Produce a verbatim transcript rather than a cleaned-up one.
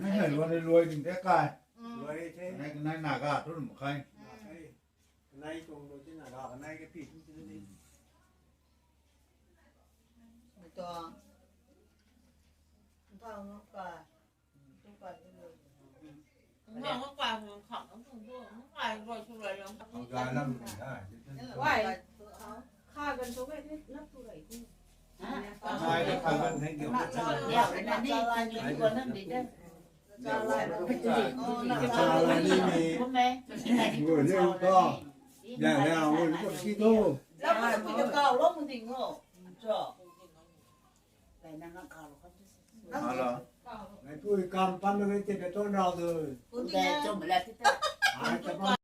Nai hei luan rui luai ding te kai. Luai the. Nai, nai naga thu rum khai. Nai tuang luai the naga, nai ka pi thu ti ni. Tuang. Tuang ka. Hello. Mei pui kam pan mei te pe tuan rau de. Ai ta